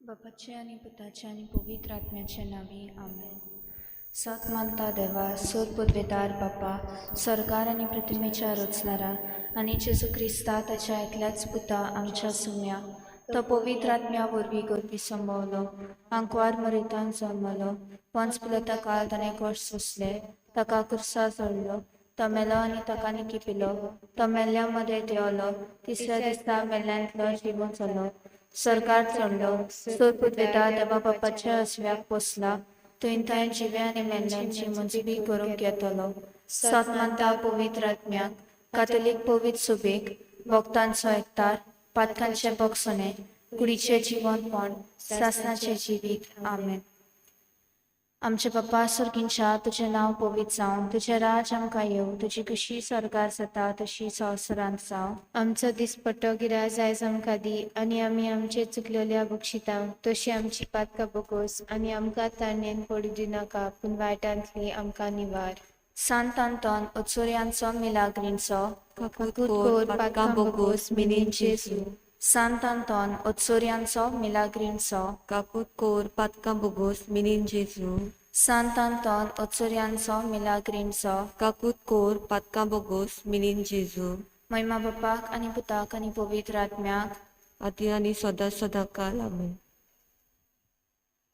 बापाचे आनी पुताचे आनी पवित्र आत्म्याचे नांवी, आमेन. सत मानता देवा, सोद पुदवेदार बापा, सरकार आनी प्रतिमेच्या रचणारा आनी जेजू क्रिस्ता ताच्या एकल्याच पुता आमच्या सुम्या, तो पवित्र आत्म्या वरवीं गर्भी संभवलो, आंकवार मरितान जल्मलो, पंच पिलता काल ताणें कश्ट सोंसले, ताका कुर्सा चडलो, तो मेलो आनी ताका निकिपिलो, तो मेल्ल्या मदें देंवलो, तिसऱ्या दिसा मेल्ल्यांतलो जिवो जालो, सरकार चडलो, सोद पुदवेता देवा बापाच्या असव्याक पोसला, थंय थंय जिव्या आनी मेल्ल्यांची मुजबी करूंक येतलो. सत मानता पवित्र आत्म्याक, कातोलीक पवित्र सुबेक, भक्तांचो एकतार, पातकांचें बक्षणें, कुडीचें जिवनपण, सासनाचें जिवीत, आमेन. आमचे बाप्पा सर्गींच्या, तुजें नांव पवित्र जावं, तुजें राज आमकां येवं, तुजी कशी स्वर्गार जाता तशी संवसारांत जावं. आमचो दिसपट्टो गिरास आयज आमकां दी आनी आमी आमचे चुकलेल्या बक्षिता तशी आमची पातकां बगोस आनी आमकां ताणेन पडूं दिनाका, पूण वायटांतली आमकां निवार. सांत आंतोन ओचोऱ्यांचो मिलाग्रींचो, काकूत कोर पातकां बोगोस मिनीन जेजू. सांत आंतोन ओचोऱ्यांचो मिलाग्रींचो, काकूत कोर पातकां बोगोस मिनीन जेजू. सांत आंतोन ओचोऱ्यांचो मिलाग्रींचो, काकूत कोर पातकां बोगोस मिनीन जेजू. महिमा बापाक आनी पुताक आनी पवित्र आत्म्याक, आदी आनी सदां सदां काल, आमेन.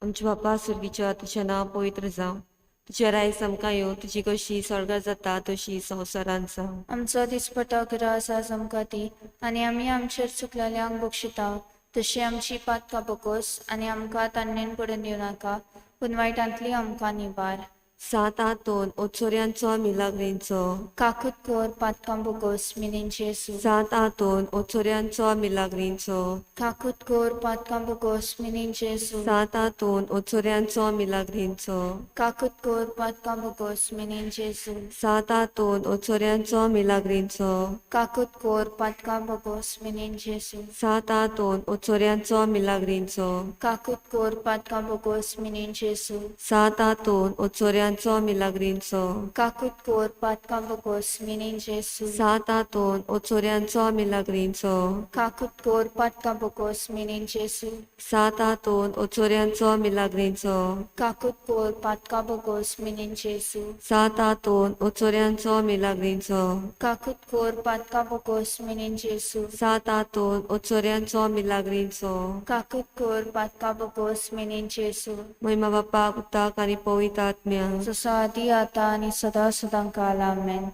आमच्या बापा सुर्गीच्या, तुजें नांव पवित्र जावं, तुजें रायस आमकां येवं, तुजी कशी स्वर्गार जाता तशी संवसारांत जावं. आमचो दिसपटो ग्रास आज आमकां दी आनी आमी आमचेर चुकलेल्यांक बक्षिता तशी आमची पातकां बकोस आनी आमकां तान्नेन पडून दिवं नाका, पूण वायटांतली आमकां निवार. 7 8 2 ओचोऱ्यांचो मिलाग्रींचो, काकूत कोर पातकां बोगोस मिनीन जेजू. 7 8 2 ओचोऱ्यांचो मिलाग्रींचो, काकूत कोर पातकां बोगोस मिनीन जेजू. 7 8 2 ओचोऱ्यांचो मिलाग्रींचो, काकूत कोर पातकां बोगोस मिनीन जेजू. 7 8 2 ओचोऱ्यांचो मिलाग्रींचो, काकूत कोर पातकां बोगोस मिनीन जेजू. 7 8 2 ओचोऱ्यांचो मिलाग्रींचो, काकूत कोर पातकां बोगोस मिनीन जेजू. 7 8 2 ओचोऱ्यांचो मिलाग्रींचो, काकूत कोर पातकां बोगोस मिनीन जेजू. 7 8 2 ओचोऱ्यांचो मिलाग्रींचो, काकूत कोर पातकां बोगोस मिनीन जेजू. 7 8 2 ओचोऱ्यांचो मिलाग्रींचो, काकूत कोर पातकां बोगोस मिनीन जेजू. 7 8 2 ओचोऱ्यांचो मिलाग्रींचो, काकूत कोर पातकां बोगोस मिनीन जेजू. 7 8 2 ओचोऱ्यांचो मिलाग्रींचो, काकूत कोर पातकां बोगोस मिनीन जेजू. महिमा बाप्पा पुताक आनी पवित्र आत्म्या, जसो आदी आतां आनी सदां सदां काल, आमेन.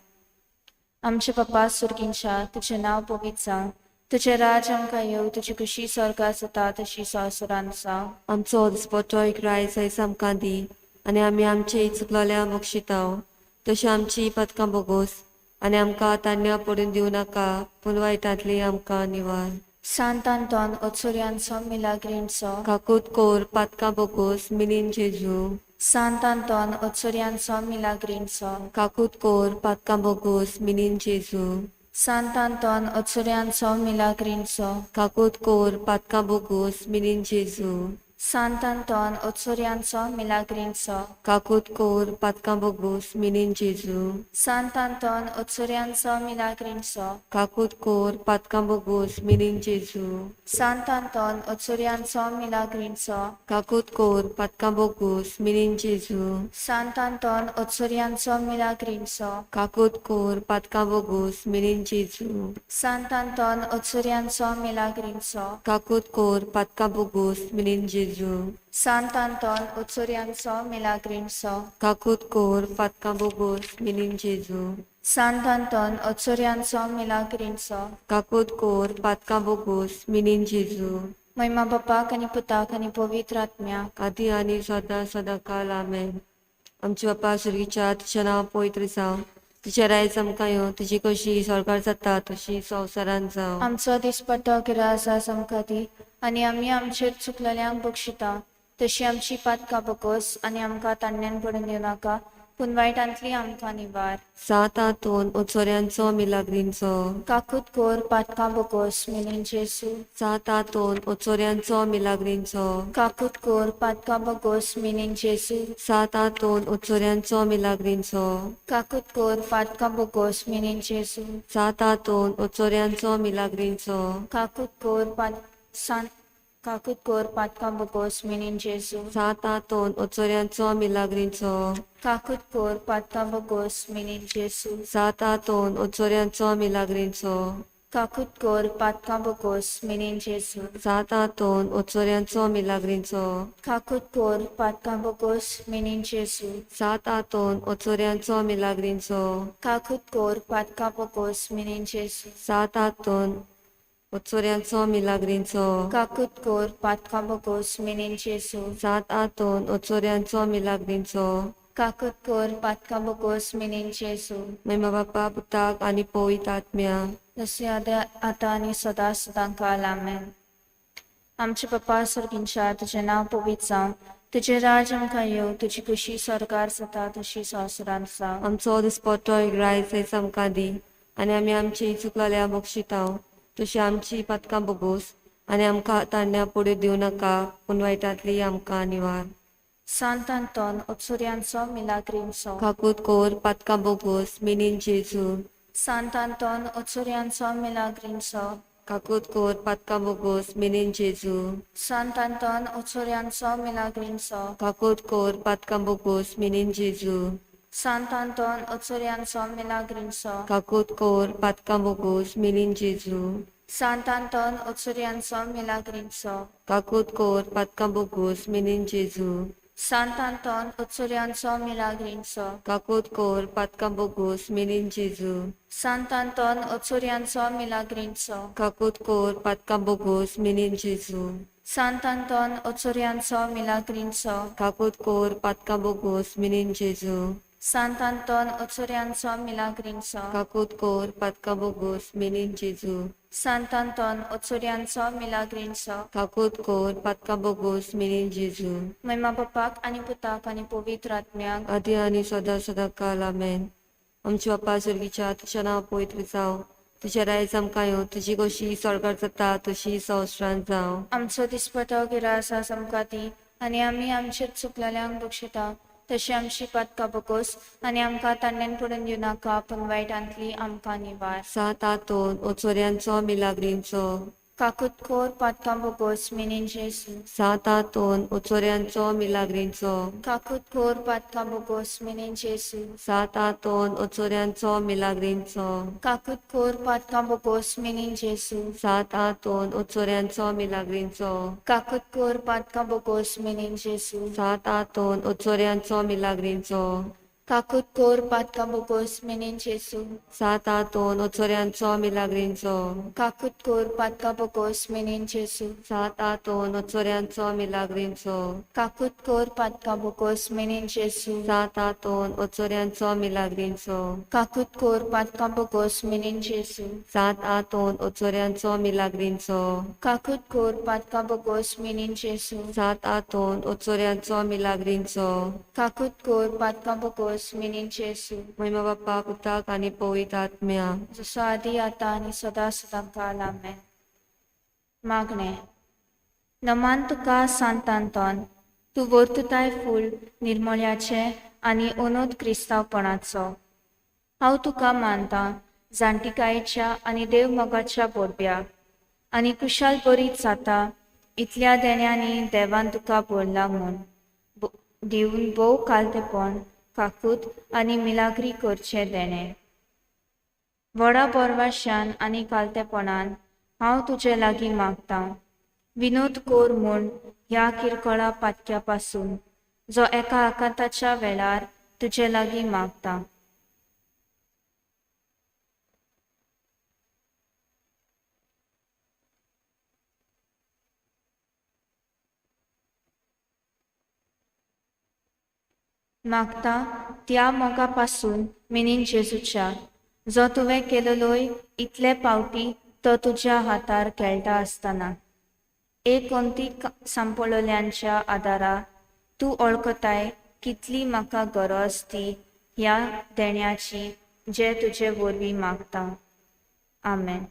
आमचे बापा सुर्गींच्या, तुजें नांव पवित्र जावं, तुजें राज आमकां येवं, तुजी खुशी स्वर्गार जाता तशी संवसारांत जावं. आमचो दिसपट्टो एक रायस आयज आमकां दी आनी आमी आमचे चुकलेल्या बक्षिताव तशी आमची पदकां बोगोस आनी आमकां तान्या पडून दिवं नाका, पूण वायटांतली आमकां निवार. सांत आंतोन ओचोऱ्यांचो मिलाग्रींचो, काकूत कोर पातकां बोगोस मिनीन जेजू. सांत आंतोन ओचोऱ्यांचो मिलाग्रींचो, काकूत कोर पातकां बोगोस मिनीन जेजू. सांत आंतोन ओचोऱ्यांचो मिलाग्रींचो, काकूत कोर पातकां बोगोस मिनीन जेजू. सांत आंतोन ओचोऱ्यांचो मिलाग्रींचो, काकूत कोर पातकां बोगोस मिनीन जेजू. सांत आंतोन ओचोऱ्यांचो मिलाग्रींचो, काकूत कोर पातकां बोगोस मिनीन जेजू. सांत आंतोन ओचोऱ्यांचो मिलाग्रींचो, काकूत कोर पातकां बोगोस मिनीन जेजू. सांत आंतोन ओचोऱ्यांचो मिलाग्रींचो, काकूत कोर पातकां बोगोस मिनीन जेजू. सांत आंतोन ओचोऱ्यांचो मिलाग्रींचो, काकूत कोर पातकां बोगोस मिनीन जेजू. सांत आंतोन ओचोऱ्यांचो मिलाग्रींचो, काकूत कोर पातकां बोगोस मिनीन जेजू. सांत आंतोन ओचोऱ्यांचो मिलाग्रींचो, काकूत कोर पातकां बोगोस मिनीन जेजू. महिमा बापाक आनी पुताक आनी पवित्र आत्म्याक, आदी आनी सदां सदां काल, आमेन. आमच्या बापा सुर्गीच्या, तुजें नांव पवित्र जावं, तुजें रायज आमकां येवं, तुजी कशी स्वर्गार जाता तशी संवसारांत जावं. आमचो दिसपट्टो गिरास आज आमकां दी आनी आमी आमचेर चुकलेल्यांक बक्षिता तशी आमची पातकां बकोस आनी आमकां तान्यान पडून दिवं नाका, पूण वायटांतली आमकां निवार. 7 8 2 ओचोऱ्यांचो मिलाग्रींचो, काकूत कोर पातकां बोगोस मिनीन जेजू. 7 8 2 ओचोऱ्यांचो मिलाग्रींचो, काकूत कोर पातकां बोगोस मिनीन जेजू. 7 8 2 ओचोऱ्यांचो मिलाग्रींचो, काकूत कोर पातकां बोगोस मिनीन जेजू. 7 8 2 ओचोऱ्यांचो मिलाग्रींचो, काकूत कोर पात सांत काकूत कोर पातकां बोगोस मिनीन जेजू. सांत आंतोन ओचोऱ्यांचो मिलाग्रींचो. काकूत कोर पातकां बोगोस मिनीन जेजू. सांत आंतोन ओचोऱ्यांचो मिलाग्रींचो. काकूत कोर पातकां बोगोस मिनीन जेजू. सांत आंतोन ओचोऱ्यांचो मिलाग्रींचो. काकूत कोर पातकां बोगोस मिनीन जेजू. सांत आंतोन ओचोऱ्यांचो मिलाग्रींचो. काकूत कोर पातकां बोगोस मिनीन जेजू. सांत आंतोन ओचोऱ्यांचो मिलाग्रींचो. काकूत कोर पातकां बोगोस मिनीन जेजू. सांत आंतोन ओचोऱ्यांचो मिलाग्रींचो. काकूत कोर पातकां बोगोस मिनीन जेजू. महिमा बापा पुताक आनी पवित्र आत्म्या. जशी आतां आनी सदां सदां काल. आमेन. आमचे पप्पा सर्गींच्या, तुजें नांव पवित्र जावं, तुजें राज आमकां येवं, तुजी खुशी स्वर्गार जाता तशी संवसारांत जावं. आमचो दिसपट्टो एक रायस आयज आमकां दी आनी आमी आमची चुकलेल्या बक्षितांव तशी आमची पातकां बोगोस आनी आमकां ताण्या पुढे दिवं नाका पूण वायटांतली आमकां निवार. सांत आंतोन ओत्सुर्यांचो मिलाग्रींचो. काकूत कोर पातकां बोगोस मिनीन जेजू. सांत आंतोन ओत्सुर्यांचो मिलाग्रींचो. काकूत कोर पातकां बोगोस मिनीन जेजू. सांत आंतोन ओत्सुर्यांचो मिलाग्रींचो. काकूत कोर पातकां बोगोस मिनीन जेजू. सांत आंतोन ओत्सुर्यांचो मिलाग्रींचो. काकूत कोर पातकां बोगोस मिनीन जेजू. सांत आंतोन ओत्सुर्यांचो मिलाग्रींचो. काकूत कोर पातकां बोगोस मिनीन जेजू. सांत आंतोन ओत्सुर्यांचो मिलाग्रींचो. काकूत कोर पातकां बोगोस मिनीन जेजू. सांत आंतोन ओत्सुर्यांचो मिलाग्रींचो. काकूत कोर पातकां बोगोस मिनीन जेजू. सांत आंतोन ओत्सुर्यांचो मिलाग्रींचो. काकूत कोर पातकां बोगोस मिनीन जेजू. सांत आंतोन ओत्सुर्यांचो मिलाग्रींचो. काकूत कोर पातकां बोगोस मिनीन जेजू. सांत आंतोन ओत्सुर्यांचो मिलाग्रींचो. काकूत कोर पातकां बोगोस मिनीन जेजू. महिमा बापाक आनी पुताक आनी पवित्र आत्म्याक. आदी आनी सदां सदां काल. आमेन. आमच्या बापा स्वर्गीच्या, तुजें नांव पवित्र जावं, तुजें रायज आमकां येवं, तुजी गोशी स्वर्गार जाता तशी संवसारांत जावं. आमचो दिसपटो गिरास आज आमकां दी आनी आमी आमचेर चुकलेल्यांक बक्षिता तशी आमची पातकां बोगोस आनी आमकां तांड्यान पडून दिवं नाका पूण वायटांतली आमकां निवार. सांत आंतोन ओचोऱ्यांचो मिलाग्रींचो. काकूत कोर पातकां बोगोस मिनीन जेजू. सांत आंतोन ओचोऱ्यांचो मिलाग्रींचो. काकूत कोर पातकां बोगोस मिनीन जेजू. सांत आंतोन ओचोऱ्यांचो मिलाग्रींचो. काकूत कोर पातकां बोगोस मिनीन जेजू. सांत आंतोन ओचोऱ्यांचो मिलाग्रींचो. काकूत कोर पातकां बोगोस मिनीन जेजू. सांत आंतोन ओचोऱ्यांचो मिलाग्रींचो. काकूत कोर पातकां बोगोस मिनीन जेजू. सांत आंतोन ओचोऱ्यांचो मिलाग्रींचो. काकूत कोर पातकां बोगोस मिनीन जेजू. सांत आंतोन ओचोऱ्यांचो मिलाग्रींचो. काकूत कोर पातकां बोगोस मिनीन जेजू. सांत आंतोन ओचोऱ्यांचो मिलाग्रींचो. काकूत कोर पातकां बोगोस मिनीन जेजू. सांत आंतोन ओचोऱ्यांचो मिलाग्रींचो. काकूत कोर पातकां बोगोस मिनीन जेजू. सांत आंतोन ओचोऱ्यांचो मिलाग्रींचो. काकूत कोर पातकां बोगोस मिनीन जेजू. महिमा बाप्पा पुताक आनी पवित्र आत्म्या. जसो आदी आतां आनी सदां सदां काल. आमेन. मागणें. नमान तुका सांत आंतोन, तूं वर्तुताय फूल निर्मळ्याचें आनी अनोद क्रिस्तांवपणाचो. हांव तुका मानतां जाणटिकायेच्या आनी देव मोगाच्या बोडब्या आनी कुशाल बरीच जाता इतल्या देण्यांनी देवान तुका भरला म्हूण दिवन भोव कालतेपण काकूत आनी मिलाग्री करचें देणें. व्हडा बोरवाशान आनी कालतेपणान हांव तुजे लागीं मागतां, विनोद कोर म्हूण ह्या किरकोळा पातक्या पासून जो एका आकांताच्या वेळार तुजे लागीं मागता. मागता त्या मोगा पासून मिनीन जेजूच्या, जो तुवें केलेलोय इतले पावटी तो तुज्या हातार खेळटा आसतना एक अंतीक सांपळल्यांच्या आदारा तूं वळखताय कितली म्हाका गरज ती ह्या देण्याची जे तुजे वरवीं मागता. आमेन.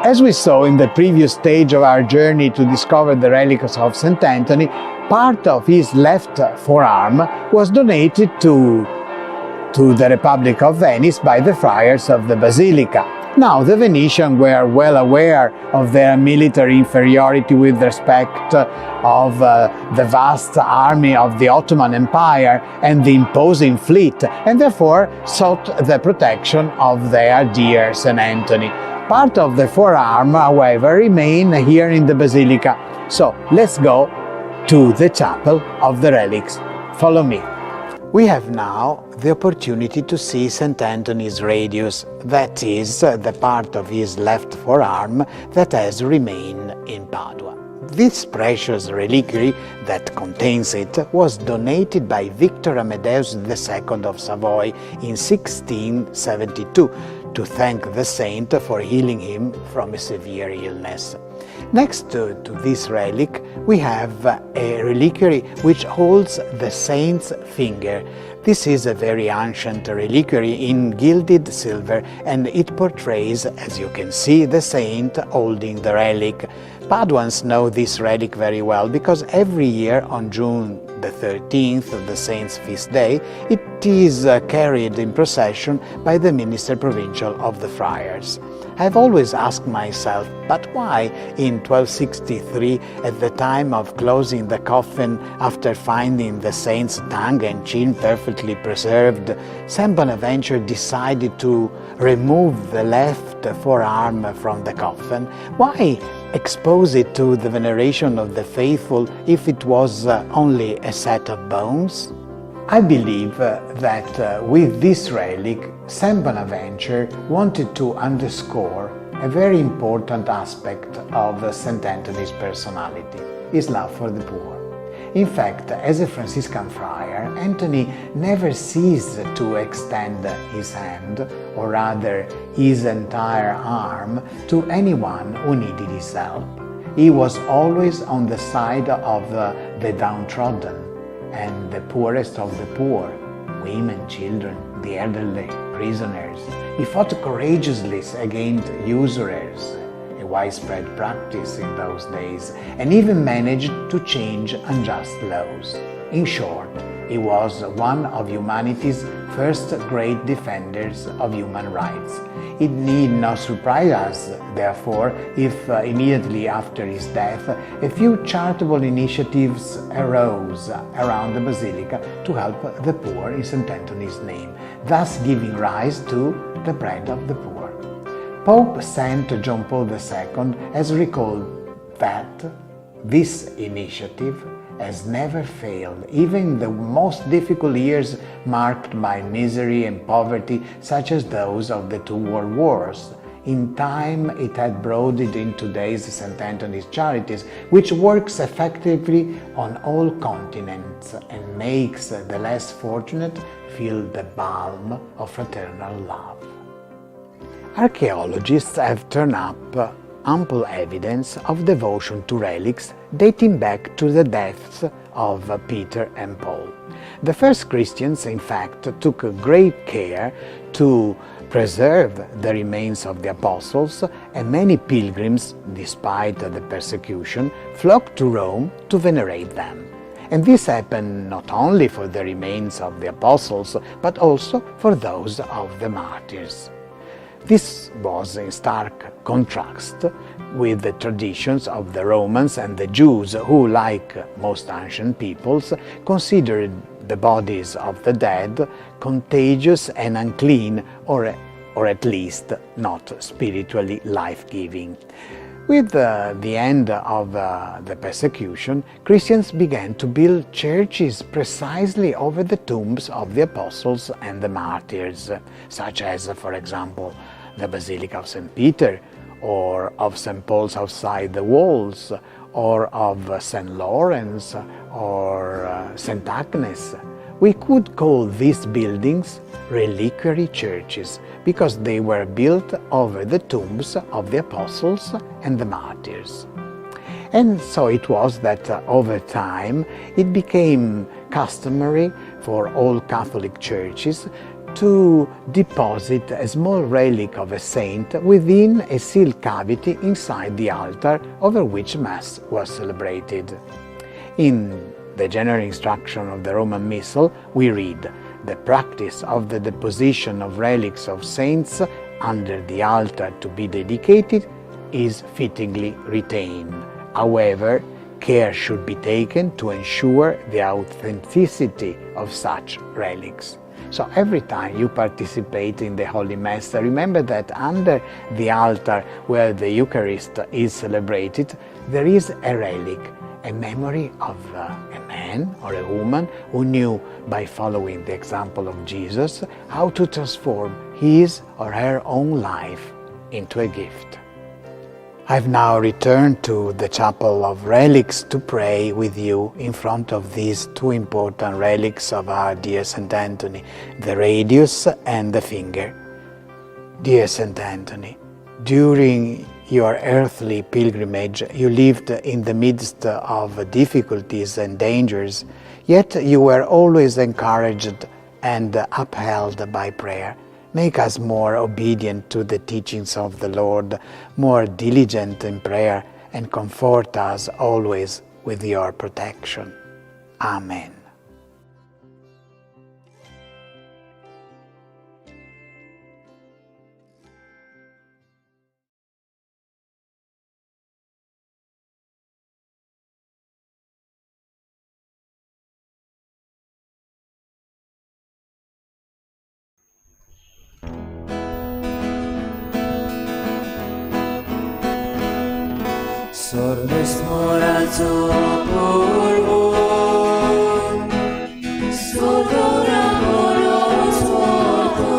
As we saw in the previous stage of our journey to discover the relics of St. Anthony, part of his left forearm was donated to the Republic of Venice by the friars of the Basilica. Now, the Venetians were well aware of their military inferiority with respect of the vast army of the Ottoman Empire and the imposing fleet, and therefore sought the protection of their dear St. Anthony. Part of the forearm, however, remained here in the Basilica. So let's go to the Chapel of the Relics. Follow me. We have now the opportunity to see St. Anthony's radius, that is, the part of his left forearm that has remained in Padua. This precious reliquary that contains it was donated by Victor Amadeus II of Savoy in 1672 to thank the saint for healing him from a severe illness. Next to this relic, we have a reliquary which holds the saint's finger. This is a very ancient reliquary in gilded silver, and it portrays, as you can see, the saint holding the relic. Paduans know this relic very well because every year on June the 13th, the saint's feast day, it is carried in procession by the minister provincial of the friars. I've always asked myself, but why in 1263, at the time of closing the coffin after finding the saint's tongue and chin perfectly preserved, Saint Bonaventure decided to remove the left forearm from the coffin? Why expose it to the veneration of the faithful if it was only a set of bones? I believe that with this relic, Saint Bonaventure wanted to underscore a very important aspect of Saint Anthony's personality, his love for the poor. In fact, as a Franciscan friar, Anthony never ceased to extend his hand, or rather his entire arm, to anyone who needed his help. He was always on the side of the downtrodden and the poorest of the poor, women, children, the elderly, prisoners. He fought courageously against usurers, a widespread practice in those days, and even managed to change unjust laws. In short, he was one of humanity's first great defenders of human rights. It need not surprise us, therefore, if immediately after his death, a few charitable initiatives arose around the Basilica to help the poor in St. Anthony's name, thus giving rise to the Bread of the Poor. Pope Saint John Paul II has recalled that this initiative has never failed, even in the most difficult years marked by misery and poverty, such as those of the two world wars. In time, it had broadened in today's St. Anthony's Charities, which works effectively on all continents and makes the less fortunate feel the balm of fraternal love. Archaeologists have turned up ample evidence of devotion to relics dating back to the deaths of Peter and Paul. The first Christians, in fact, took great care to preserve the remains of the apostles, and many pilgrims, despite the persecution, flocked to Rome to venerate them. And this happened not only for the remains of the apostles, but also for those of the martyrs. This was in stark contrast with the traditions of the Romans and the Jews, who, like most ancient peoples, considered the bodies of the dead contagious and unclean, or at least not spiritually life-giving. With the end of the persecution, Christians began to build churches precisely over the tombs of the apostles and the martyrs, such as, for example, the Basilica of St. Peter, or of St. Paul's outside the walls, or of St. Lawrence, or St. Agnes. We could call these buildings reliquary churches because they were built over the tombs of the apostles and the martyrs. And so it was that over time it became customary for all Catholic churches to deposit a small relic of a saint within a sealed cavity inside the altar over which Mass was celebrated. In the general instruction of the Roman Missal, we read, "The practice of the deposition of relics of saints under the altar to be dedicated is fittingly retained. However, care should be taken to ensure the authenticity of such relics." So every time you participate in the Holy Mass, remember that under the altar where the Eucharist is celebrated, there is a relic, a memory of a man or a woman who knew, by following the example of Jesus, how to transform his or her own life into a gift. I've now returned to the Chapel of Relics to pray with you in front of these two important relics of our dear Saint Anthony, the radius and the finger. Dear Saint Anthony, during your earthly pilgrimage, you lived in the midst of difficulties and dangers, yet you were always encouraged and upheld by prayer. Make us more obedient to the teachings of the Lord, more diligent in prayer, and comfort us always with your protection. Amen. सर्वेस्पराचो पुरवण, सोदोरा बरोच वतो,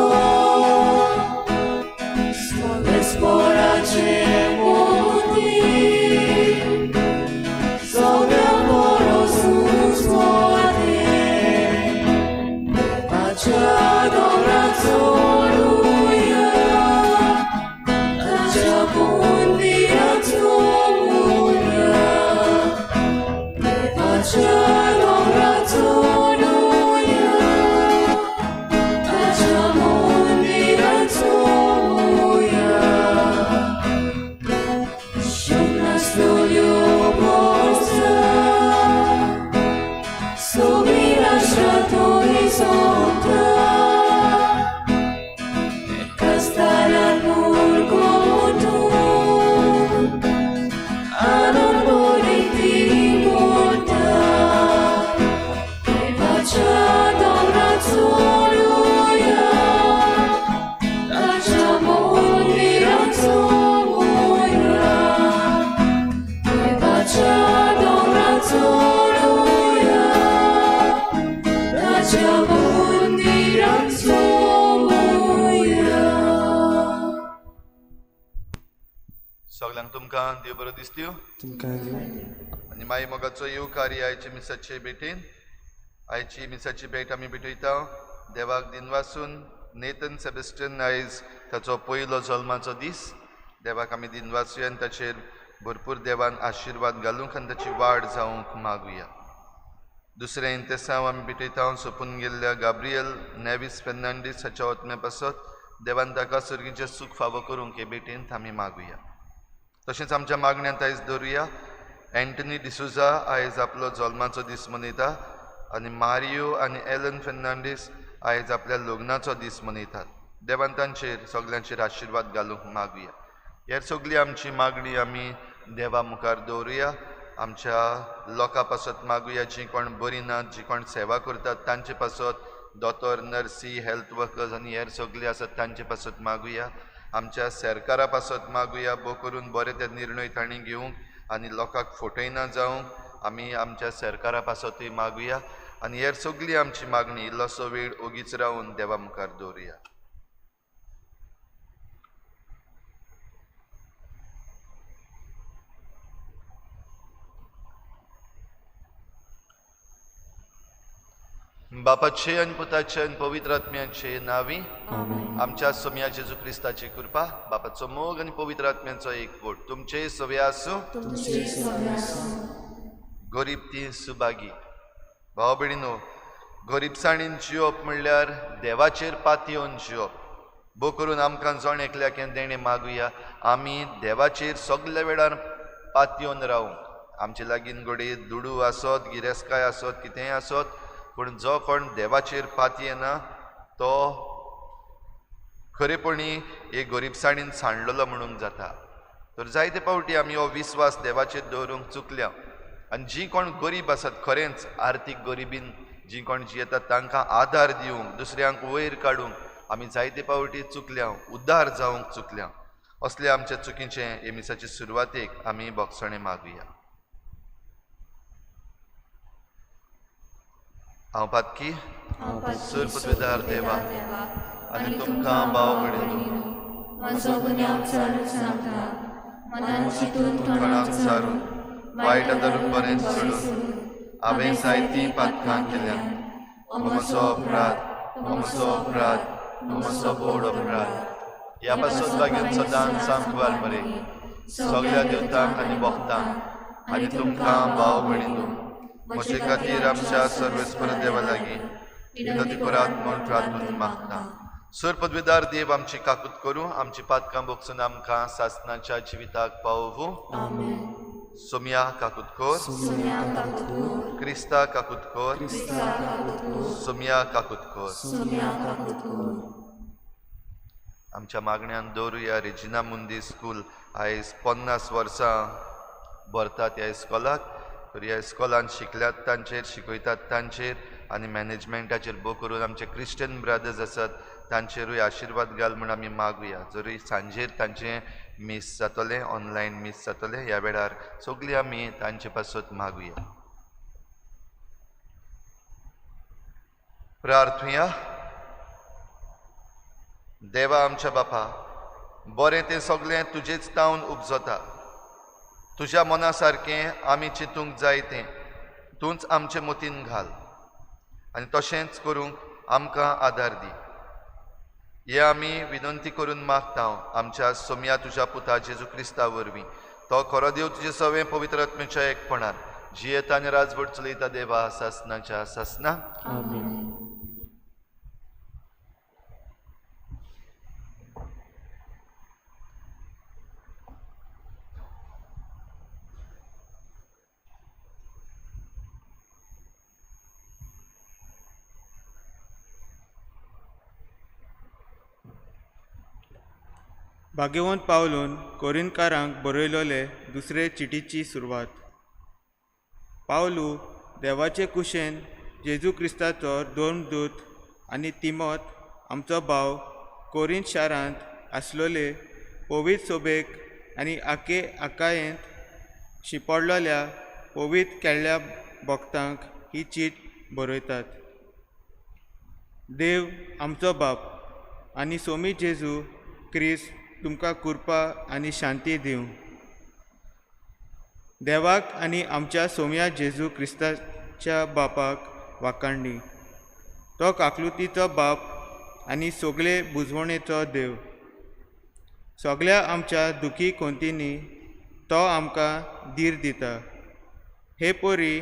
सर्वेस्पराचें मोती, सगळ्या बरोसूच वतें, देवाच्या दोंगराचो चडुया, ताच्या मंदिरात चोरुया, देवाच्या दोंगरार चडुया, ताच्या मंदिरात चोरुया. शून्य वर्सां, सगळीं राष्ट्रां थंय सोंपता, एकाच तालार मुरगोतून, आनंद भरीत ती म्हणटा, देवाच्या दोंगरार चडुया, ताच्या मंदिरात चोरुया, देवाच्या दोंगरार चडुया, ताच्या मंदिरात चोरुया. सगळ्यांक तुमकां देव बरो दिसत्यो. तुमकां दिवं. आनी माई मोगाचो येवकार आयचे मिसाचे भेटेन. आयची मिसाची भेट आमी भेटयता देवाक दिनवासून. नेथन सेबेस्टियन आयज ताचो पयलो जल्माचो दीस. देवाक आमी दिनवासूया आनी ताचेर भरपूर देवान आशिर्वाद घालूंक आनी ताची वाड जावंक मागुया. दुसरें इंतेसांव आमी भेटयता सोंपून गेल्ल्या गाब्रियल नेवीस फेर्नांडीस हाच्या ओतम्या पासत. देवान ताका सर्गीचें सूख फावो करूंक हे भेटेंत आमी मागुया. तशेंच आमच्या मागण्यांत आयज दवरुया एंटनी डिसुजा आयज आपलो जल्माचो दीस मनयता आनी मारियो आनी एलन फेर्नांडीस आयज आपल्या लग्नाचो दीस मनयतात. देवान तांचेर सगल्यांचेर आशिर्वाद घालूंक मागुया. हेर सगळी आमची मागणी आमी देवा मुखार दवरुया. आमच्या लोकां पासत मागुया, जीं कोण बरीं नात, जीं कोण सेवा करतात तांचे पासत, दोतोर, नर्सी, हेल्थ वर्कर्स आनी हेर सगळे आसात तांचे पासत मागुया. आमच्या सरकारा पासत मागुया, भोव करून बरे ते निर्णय तांणी घेवंक आनी लोकांक फटयना जावंक आमी आमच्या सरकारा पासतूय मागुया. आनी हेर सगळी आमची मागणी इल्लोसो वेळ ओगीच रावन देवा मुखार दवरुया. बापाचे आनी पुताचे आनी पवित्र आत्म्याचे नावी. आमच्या सोम्या जेजू क्रिस्ताची कृपा, बापाचो मोग आनी पवित्र आत्म्याचो एकवट तुमचे सवे आसूं. गरीब ती सुभागी. भाव भयणीनो, गरिबसाणीन जियोप म्हणल्यार देवाचेर पातयेवन जियोप. बो करून आमकां जण एकल्याक हें देणें मागुया, आमी देवाचेर सगल्या वेळार पातयेवन रावूंक. आमचे लागीं घडये दुडू आसत, गिरेस्तकाय आसत, कितेंय आसत, पूण जो कोण देवाचेर पातयेना तो खरेपणी एक गरिबसाणीन सांडलेलो म्हणूंक जाता. तर जायते फावटी आमी हो विस्वास देवाचेर दवरूंक चुकल्या आनी जीं कोण गरीब आसात, खरेंच आर्थीक गरिबीन जीं कोण जियेतात तांकां आदार दिवंक, दुसऱ्यांक वयर काडूंक आमी जायते फावटी चुकल्या, उद्धार जावंक चुकल्या. असले आमच्या चुकीचें हे मिसाचे सुरवातेक आमी भोगसणें मागुया. हांव पातकी सुरपदवेदार देवा आनी तुमकां भाव भयणींनो म्हजो गुन्यांव चड सांगता, मनान चिंतून तोंडाक सारून वायट धरून बरें सोडून हांवें जायतीं पातकां केल्यात. म्हजो अपराध, म्हजो अपराध, म्हजो व्हड अपराध. ह्या पासून लागीं सदांच सामकार मरे सगल्या देवतांक आनी भक्तांक आनी तुमकां भाव भयणींनो म्हजे खातीर आमच्या सर्वेस्पर देवा लागीं विनंती करात म्हूण प्रार्थून मागता. सर पदवेदार देव आमची काकूत करूं, आमची पातकां भोगसून आमकां सासनाच्या जिविताक पावोवूं. सोम्या काकूत कर, क्रिस्ता काकूत कर, सोम्या काकूत कर. आमच्या मागण्यान दवरुया रेजिना मुंदी स्कूल आयज 50 वर्सां भरतात ह्या इस्कॉलाक. तर ह्या इस्कॉलान शिकल्यात तांचेर, शिकयतात तांचेर आनी मॅनेजमेंटाचेर भोव करून आमचे क्रिश्चन ब्रदर्स आसात तांचेरूय आशिर्वाद घाल म्हूण आमी मागुया. जरूय सांजेर तांचें मीस जातलें, ऑनलायन मीस जातलें, ह्या वेळार सगळीं आमी तांचे पासत मागुया. प्रार्थुया. देवा आमच्या बापा, बरें तें सगळें तुजेच तावन उपजता. तुज्या मना सारकें आमी चिंतूंक जाय तें तूंच आमचे मतीन घाल आनी तशेंच करूंक आमकां आदार दी. हे आमी विनंती करून मागता आमच्या सोम्या तुज्या पुता जेजू क्रिस्ता वरवीं. तो खरो देव तुजे सवें पवित्र आत्म्याच्या एकपणान जियेता आनी राजवट चलयता देवा सासनाच्या सासना. भाग्यवंत पावलून कोरिंतकारांक बरयलोले दुसरे चिटीची सुरवात. पावलू देवाचे कुशेन जेजू क्रिस्ताचो धर्मदूत आनी तिमोत आमचो भाव कोरिंत शारांत आसलोले पवित्र सोबेक आनी आके आकायेंत शिंपडलोल्या पवित्र केल्ल्या भक्तांक ही चीट बरयतात. देव आमचो बाप आनी सोमी जेजू क्रिस्त तुमकां कृपा आनी शांती दिवं. देवाक आनी आमच्या सोम्या जेजू क्रिस्ताच्या बापाक वाखाणणी. तो काकलुतीचो बाप आनी सगळे बुजवणेचो देव. सगळ्या आमच्या दुखी कोंतींनी तो आमकां धीर दिता. हे परी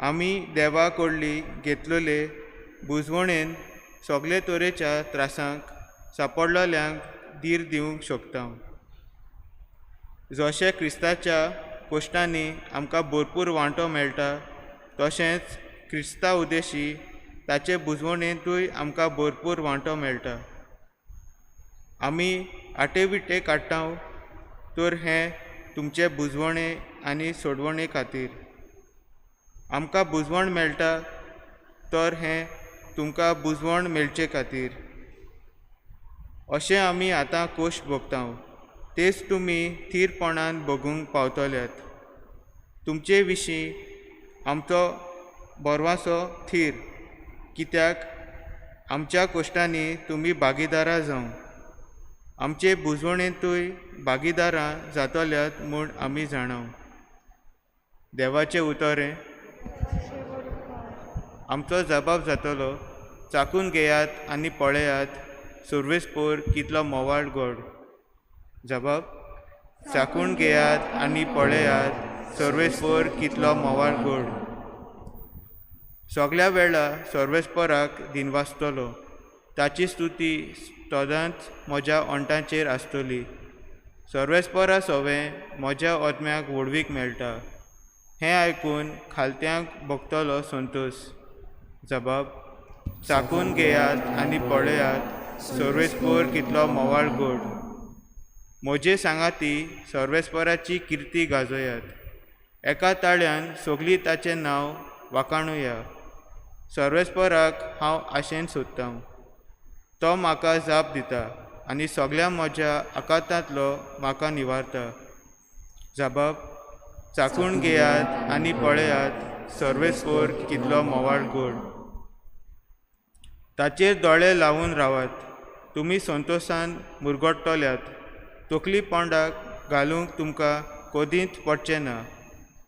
आमी देवा कडली घेतलेले बुजवणेन सगळे तरेच्या त्रासांक सापडलोल्यांक धीर दिवंक शकता. जशें क्रिस्ताच्या कोश्टांनी आमकां भरपूर वांटो मेळटा तशेंच क्रिस्ता उद्देशी ताचे बुजवणेंतूय आमकां भरपूर वांटो मेळटा. आमी आटे विटे काडटा तर हें तुमचे बुजवणे आनी सोडवणे खातीर. आमकां बुजवण मेळटा तर हें तुमकां बुजवण मेळचे खातीर. अशें आमी आतां खोश भोगता तेच तुमी थीरपणान भोगूंक पावतल्यात. तुमचे विशीं आमचो बरवासो थीर, कित्याक आमच्या कोश्टांनी तुमी भागीदारां जावं. आमचे बुजवणेंतूय भागीदारां जातल्यात म्हूण आमी जाणाव. देवाचें उतर हें आमचो जबाब जातलो. चाखून घेयात आनी पळयात सुर्वेसपोर कितलो मोवाळ गोड. जबाब चाखून घेयात आनी पळयात सर्वेस्पोर कितलो मोवाळ गोड. सगल्या वेळा सर्वेस्पराक दिनवासतलो, ताची स्तुती सदांच म्हज्या ओंठांचेर आसतली. सर्वेस्परा सवें म्हज्या आत्म्याक व्हडवीक मेळटा. हें आयकून खालत्यांक भोगतलो संतोश. जबाब चाकून घेयात आनी पळयात सर्वेस्पर कितलो म्होंवाळ गोड. म्हजे सांगाती सर्वेस्पराची किर्ती गाजयात, एका ताळ्यान सगळीं ताचें नांव वाखाणुया. सर्वेस्पराक हांव आशेन सोदतां, तो म्हाका जाप दिता आनी सगळ्या म्हज्या आकांतांतलो म्हाका निवारता. जबाब चाकून घेयात आनी पळयात सर्वेस्पर कितलो म्होंवाळ गोड. ताचेर दोळे लावन रावात, तुमी संतोशान मुरगट्टल्यात. तकली पोंडाक घालूंक तुमकां कदींच पडचें ना.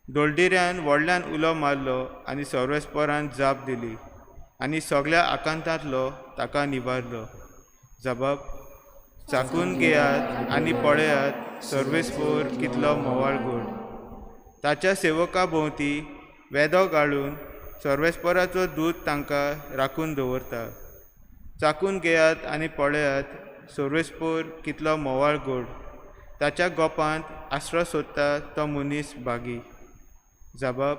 दोलडिऱ्यान व्हडल्यान उलो मारलो आनी सर्वेस्परान जाप दिली आनी सगळ्या आकांतांतलो ताका निवारलो. जबाब चाकून घेयात आनी पळयात सर्वेस्पर कितलो म्होंवाळ गोड. ताच्या सेवका भोंवती वेदो घालून सर्वेस्पराचो दूत तांकां राखून दवरता. चाकून घेयात आनी पळयात सर्वेस्पर कितलो म्होंवाळ गोड. ताच्या गोपांत आसरो सोदता तो मनीस भागी. जबाब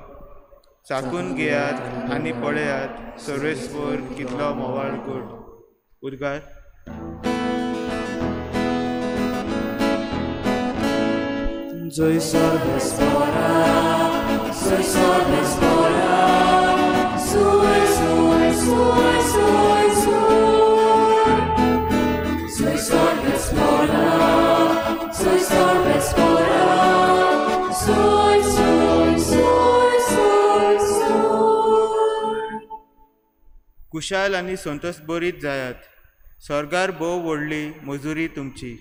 चाकून घेयात आनी पळयात सर्वेस्पर कितलो म्होंवाळ गोड. उद्गार. Soy सर्वेस्परा, soy सर्वेस्परा, soy, soy, soy, soy, soy. Soy सर्वेस्परा, soy सर्वेस्परा, soy, soy, soy, soy, soy. Kushal आनी संतोष बरीत जायात, स्वर्गार भोव व्हडली मजुरी तुमची.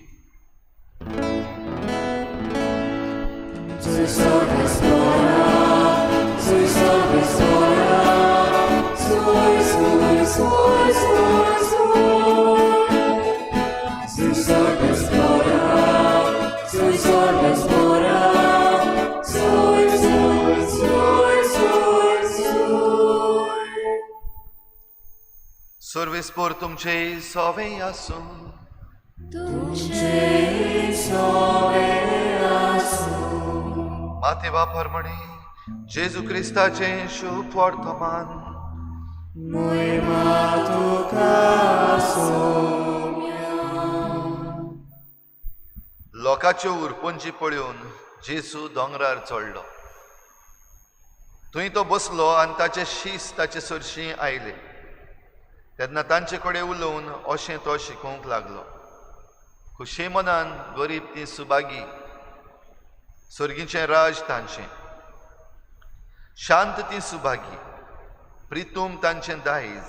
Soy सर्वेस्परा, soy सर्वेस्परा, soy, soy, soy, soy, soy. Soy सर्वेस्परा, soy सर्वेस्परा, soy, soy, soy, soy, soy. सर्वेस्पर तुमचे सवें आसूं. तुमचे सवें आसूं. माते बापरमणे जेजू क्रिस्ताचें शुभ वर्तमान. मोहिमा तुका सोम्या. लोकाच्यो उरपंजी पळोवन जेजू दोंगरार चडलो. थंय तो बसलो आनी ताचे शीस ताचे सरशीं आयले. तेन्ना तांचे कडेन उलोवन अशें तो शिकोवंक लागलो. खुशे मनान गरीब ती सुभागी, सर्गीचें राज तांचें. शांत ती सुभागी, प्रितूम तांचें दायज.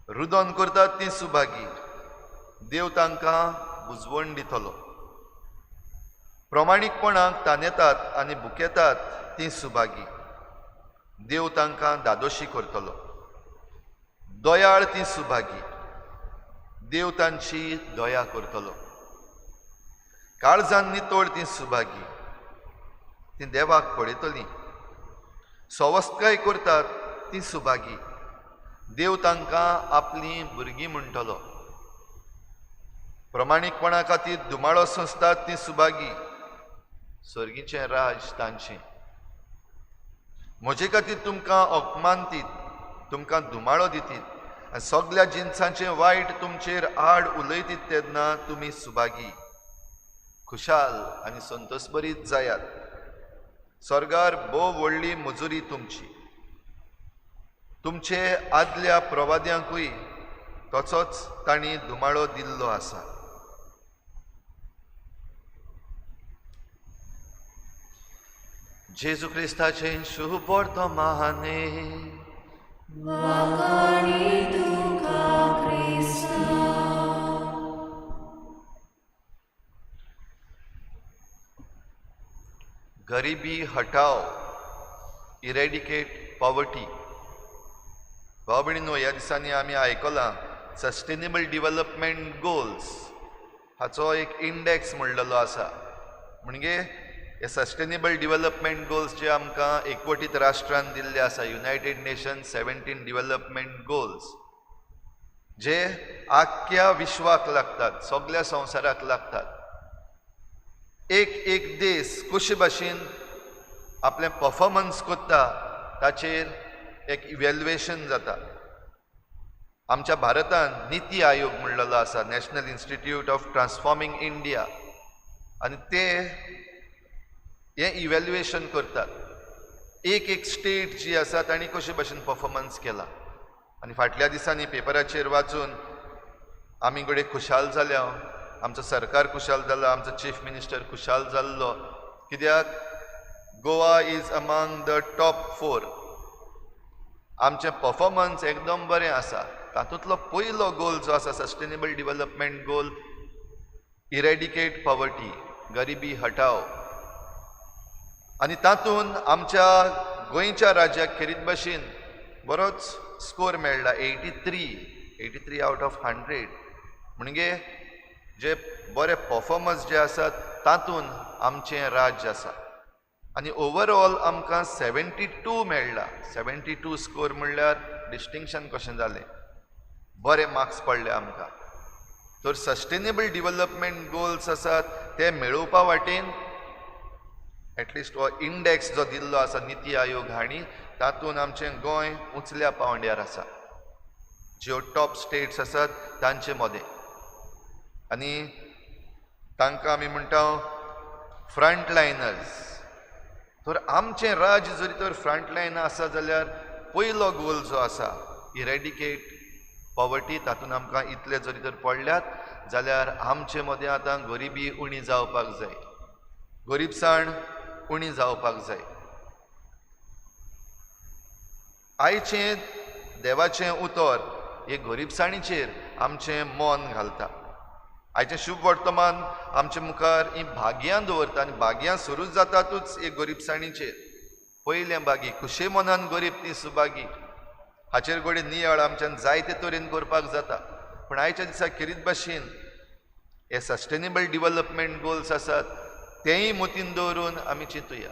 रुदन करतात ती सुभागी, देव तांकां बुजवण दितलो. प्रमाणीकपणाक तानेतात आनी भुकेतात ती सुभागी, देव तांकां दादोशी करतलो. दयाळ ती सुभागी, देव तांची दया करतलो. काळजान नितळ ती सुभागी, ती देवाक पळयतली. सवस्तकाय करतात ती सुभागी, देव तांकां आपलीं भुरगीं म्हणटलो. प्रमाणीकपणा खातीर धुमाळो संसतात ती सुभागी, सर्गीचें राज तांचें. म्हजे खातीर तुमकां अपमानतीत, तुमकां धुमाळो दितीत आनी सगल्या जिनसांचें वायट तुमचेर आड उलयतीत तेन्ना तुमी सुभागी, खुशाल आनी संतोषभरीत जायात. स्वर्गार भोव व्हडली मजुरी तुमची. तुमचे आदल्या प्रवाद्यांकूय तसोच तांणी धुमाळो दिल्लो आसा. जेजू क्रिस्ताचें शुभ वर्तमाने. वाखाणी तुका क्रिस्ता. गरिबी हटाव, इरेडिकेट पॉवर्टी. भाव भयणींनो, ह्या दिसांनी आमी आयकलां सस्टेनेबल डिवलपमेंट गोल्स हाचो एक इंडेक्स म्हणलेलो आसा. म्हणजे हे सस्टेनेबल डिवलपमेंट गोल्स जे आमकां एकवटीत राष्ट्रान दिल्ले आसा, युनायटेड नेशन 17 डिवलपमेंट गोल्स, जे आख्ख्या विश्वाक लागतात, सगळ्या संवसाराक लागतात. एक एक देश कशे भाशेन आपलें परफॉर्मन्स करता ताचेर एक इव्हॅल्युएशन जाता. आमच्या भारतान निती आयोग म्हणलेलो आसा, National Institute of Transforming India, आनी ते हें इव्हॅल्युएशन करतात. एक एक स्टेट जी आसा तांणी कशे भाशेन परफॉर्मन्स केला. आनी फाटल्या दिसांनी पेपराचेर वाचून आमी घडये खुशाल जाल्या, आमचो सरकार खुशाल जाला, आमचो चीफ मिनिस्टर खुशाल जाल्लो, कित्याक Goa is among the top 4. आमचें परफॉर्मन्स एकदम बरें आसा. तातूंतलो पयलो गोल जो आसा sustainable development goal, eradicate poverty, गरिबी हटाव, आनी तातूंत आमच्या गोंयच्या राज्याक खेरीत भाशेन बरोच स्कोर मेळ्ळा, 83 आउट ऑफ 100. म्हणजे जे बरे परफॉर्मन्स जे आसात तातूंत आमचें राज्य आसा. आनी ओवरऑल आमकां 72 मेळ्ळा. 72 स्कोर म्हणल्यार डिस्टिंक्शन कशें जालें, बरे मार्क्स पडले आमकां. तर सस्टेनेबल डिवलपमेंट गोल्स आसात ते मेळोवपा वाटेन एटलिस्ट हो इंडेक्स जो दिल्लो आसा निती आयोग हांणी, तातूंत आमचें गोंय उंचल्या पांवड्यार आसा, ज्यो टॉप स्टेट्स आसात तांचे मदें. आनी तांकां आमी म्हणटा फ्रंट लायनर्स. तर आमचें राज्य जरी तर फ्रंट लायन आसा जाल्यार पयलो गोल जो आसा इरेडिकेट पॉवर्टी, तातूंत आमकां इतले जरी तर पडल्यात जाल्यार आमचे मदें आतां गरिबी उणी जावपाक जाय, गरिबसाण उणी जावपाक जाय. आयचें देवाचें उतर हे गरिबसाणीचेर आमचें मन घालता. आयचें शुभ वर्तमान आमचे मुखार ही भाग्यां दवरता आनी भाग्यां सुरू जातातूच हे गरिबसाणीचेर. पयलें भागी खुशे मनान गरीब ती सुभागी, हाचेर घडये नियाळ आमच्यान जायते तरेन करपाक जाता. पूण आयच्या दिसा खेरीत भाशेन हे सस्टेनेबल डिवलपमेंट गोल्स आसात तेंय मतीन दवरून आमी चिंतुया.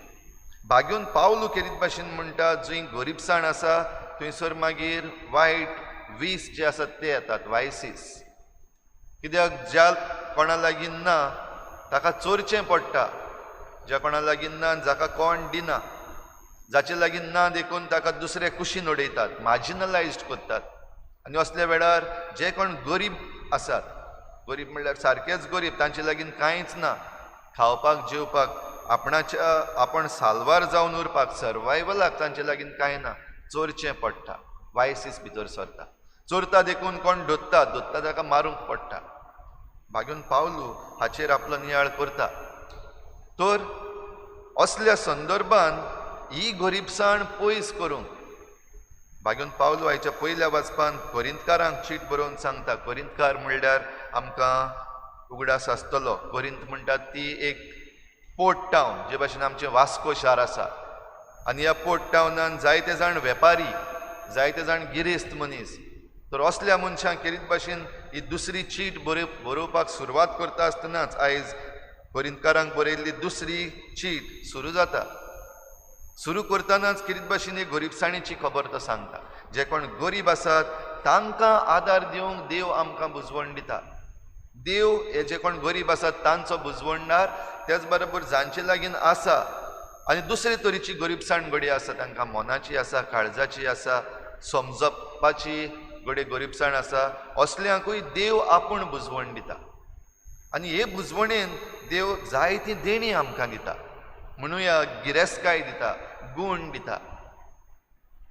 भाग्यून पावलू खेरीत भाशेन म्हणटा, जंय गरिबसाण आसा थंयसर मागीर वायट वीस जे आसात ते येतात, वायसीस. कित्याक ज्या कोणा लागीं ना ताका चोरचें पडटा, ज्या कोणा लागीं ना जाका कोण दिना, जाचे लागीं ना देखून ताका दुसरे कुशीन उडयतात, मार्जिनलायज्ड करतात. आनी असल्या वेळार जे कोण गरीब आसात, गरीब म्हणल्यार सारकेच गरीब, तांचे लागीं कांयच ना खावपाक जेवपाक, आपणाच्या आपण साल्वार जावन उरपाक, सर्वायवलाक तांचे लागीं कांय ना, चोरचें पडटा, वायसीस भितर सरता. चोरता देखून कोण धोत्ता, धोत्ता ताका मारूंक पडटा. भाग्यून पावलू हाचेर आपलो नियाळ करता. तर असल्या संदर्भान ही गरिबसाण पयस करूंक भाग्यून पावलू आयच्या पयल्या वाचपान कोरिंतकारांक चीट बरोवन सांगता. कोरिंतकार म्हणल्यार आमकां उगडास आसतलो, कोरिंत म्हणटात ती एक पोर्ट टावन, जे भाशेन आमचें वास्को शार आसा. आनी ह्या पोर्ट टावनान जायते जाण वेपारी, जायते जाण गिरेस्त मनीस. तर असल्या मनशांक खेरीत भाशेन ही दुसरी चीट बरोवपाक सुरवात करता आसतनाच आयज कोरिंतकारांक बरयल्ली दुसरी चीट सुरू जाता. सुरू करतनाच खेरीत भाशेन एक गरिबसाणीची खबर तो सांगता. जे कोण गरीब आसात तांकां आदार दिवंक देव आमकां बुजवण दिता. देव हे जे कोण गरीब आसात तांचो बुजवणदार, त्याच बरोबर जांचे लागीं आसा आनी दुसरे तरेची गरिबसाण घडये आसा, तांकां मनाची आसा, काळजाची आसा, समजपाची घडये गरिबसाण आसा, असल्यांकूय देव आपूण बुजवण दिता. आनी हे बुजवणेन देव जायती देणी आमकां दिता, म्हणुया गिरेस्तकाय दिता, गूण दिता.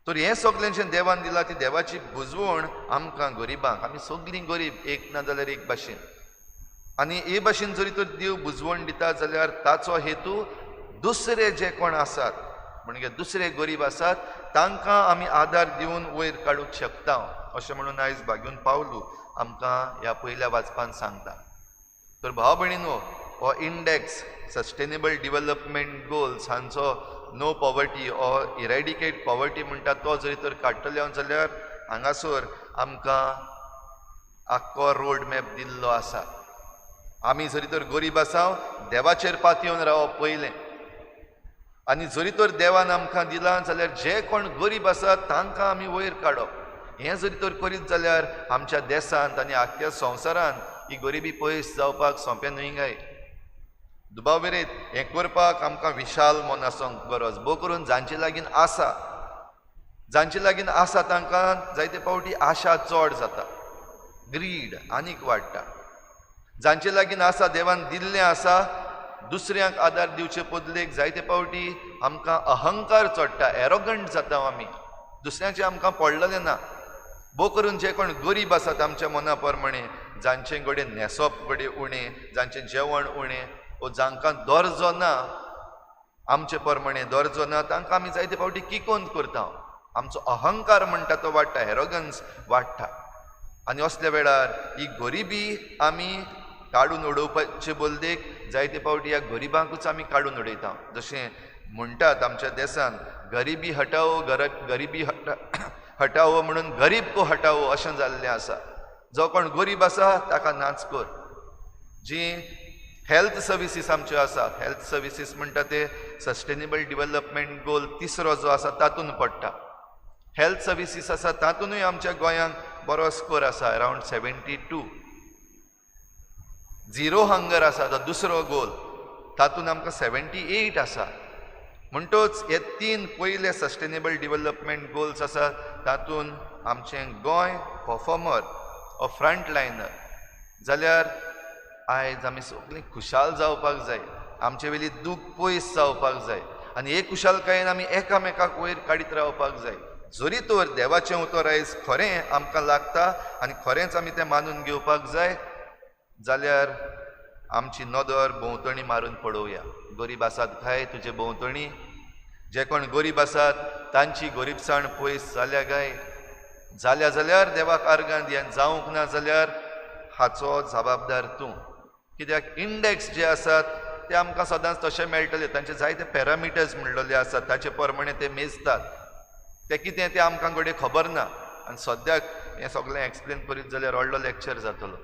तर हें सगळें जें देवान दिलां ती देवाची बुजवण आमकां गरिबांक, आमी सगळीं गरीब एक ना जाल्यार एक भाशेन. आनी हे भाशेन जरी तर देव बुजवण दिता जाल्यार ताचो हेतू दुसरे जे कोण आसात म्हणजे दुसरे गरीब आसात तांकां आमी आदार दिवन वयर काडूंक शकता, अशें म्हणून आयज भाग्यून पावलू आमकां ह्या पयल्या वाचपान सांगता. तर भाव भयणीनो, हो इंडेक्स सस्टेनेबल डिवलपमेंट गोल्स हांचो no poverty or eradicate poverty म्हणटा तो जरी तर काडटले जाल्यार हांगासर आमकां आख्खो रोड मॅप दिल्लो आसा. आमी जरी तर गरीब आसा देवाचेर पातयेवन रावप पयलें, आनी जरी तर देवान आमकां दिलां जाल्यार जे कोण गरीब आसात तांकां आमी वयर काडप. हें जरी तर करीत जाल्यार आमच्या देशांत आनी आख्ख्या संवसारांत ही गरिबी पयस जावपाक सोंपें न्हय काय. दुबाव विरयत हें करपाक आमकां विशाल मन आसूंक गरज, भोव करून जांचे लागीं आसा, जांचे लागीं आसा तांकां जायते फावटी आशा चड जाता, ग्रीड आनीक वाडटा. जांचे लागीं आसा, देवान दिल्लें आसा, दुसऱ्यांक आदार दिवचे बदलेक जायते फावटी आमकां अहंकार चडटा, एरोगंट जाता आमी, दुसऱ्यांचें आमकां पडलेलें ना. भोव करून जे कोण गरीब आसात आमच्या मना प्रमाणे, जांचे कडेन न्हेसप कडेन उणें, जांचें जेवण उणें, वो जांकां दर्जो ना, आमचे प्रमाणे दर्जो ना, तांकां आमी जायते फावटी किकोंत करता. आमचो अहंकार म्हणटा तो वाडटा, एरोगन्स वाडटा. आनी असल्या वेळार ही गरिबी आमी काडून उडोवपाचे बदलेक जायते फावटी ह्या गरिबांकूच आमी काडून उडयता. जशें म्हणटात आमच्या देशांत, गरिबी हटाओ, गरिबी हटाओ म्हणून गरीब को हटाओ अशें जाल्लें आसा. जो कोण गरीब आसा ताका नाच कर. जी हेल्थ सर्विसीस आमच्यो आसात, हेल्थ सर्विसीस म्हणटा ते सस्टेनेबल डिवेलपमेंट गोल तिसरो जो आसा तातूंत पडटा. हेल्थ सर्विसीस आसा तातूंतय आमच्या गोंयांक बरो स्कोर आसा, अरावंड 72. झिरो हंगर आसा तो दुसरो गोल, तातूंत आमकां 78 आसा. म्हणटोच हे तीन पयले सस्टेनेबल डिवेलपमेंट गोल्स आसात तातूंत आमचें गोंय परफॉर्मर ओ फ्रंट लायनर. जाल्यार आयज आमी सगळीं खुशाल जावपाक जाय, आमचे वेली दूख पयस जावपाक जाय आनी हे खुशालकायेन आमी एकामेकाक वयर काडीत रावपाक जाय. जरी तर देवाचें उतर आयज खरें आमकां लागता आनी खरेंच आमी तें मानून घेवपाक जाय, जाल्यार आमची नदर भोंवतणी मारून पळोवया. गरीब आसात काय तुजे भोंवतणी? जे कोण गरीब आसात तांची गरीबसाण पयस जाल्या काय? जाल्या जाल्यार देवाक आर्गां दी, आनी जावंक ना जाल्यार हाचो जबाबदार तूं. कित्याक इंडेक्स जे आसात ते आमकां सदांच तशें मेळटले, तांचे जायते पॅरामिटर्स म्हणलेले आसात ताचे प्रमाणे ते मेजतात, ते कितें तें आमकां घडये खबर ना आनी सद्याक हें सगळें एक्सप्लेन करीत जाल्यार व्हडलो लेक्चर जातलो.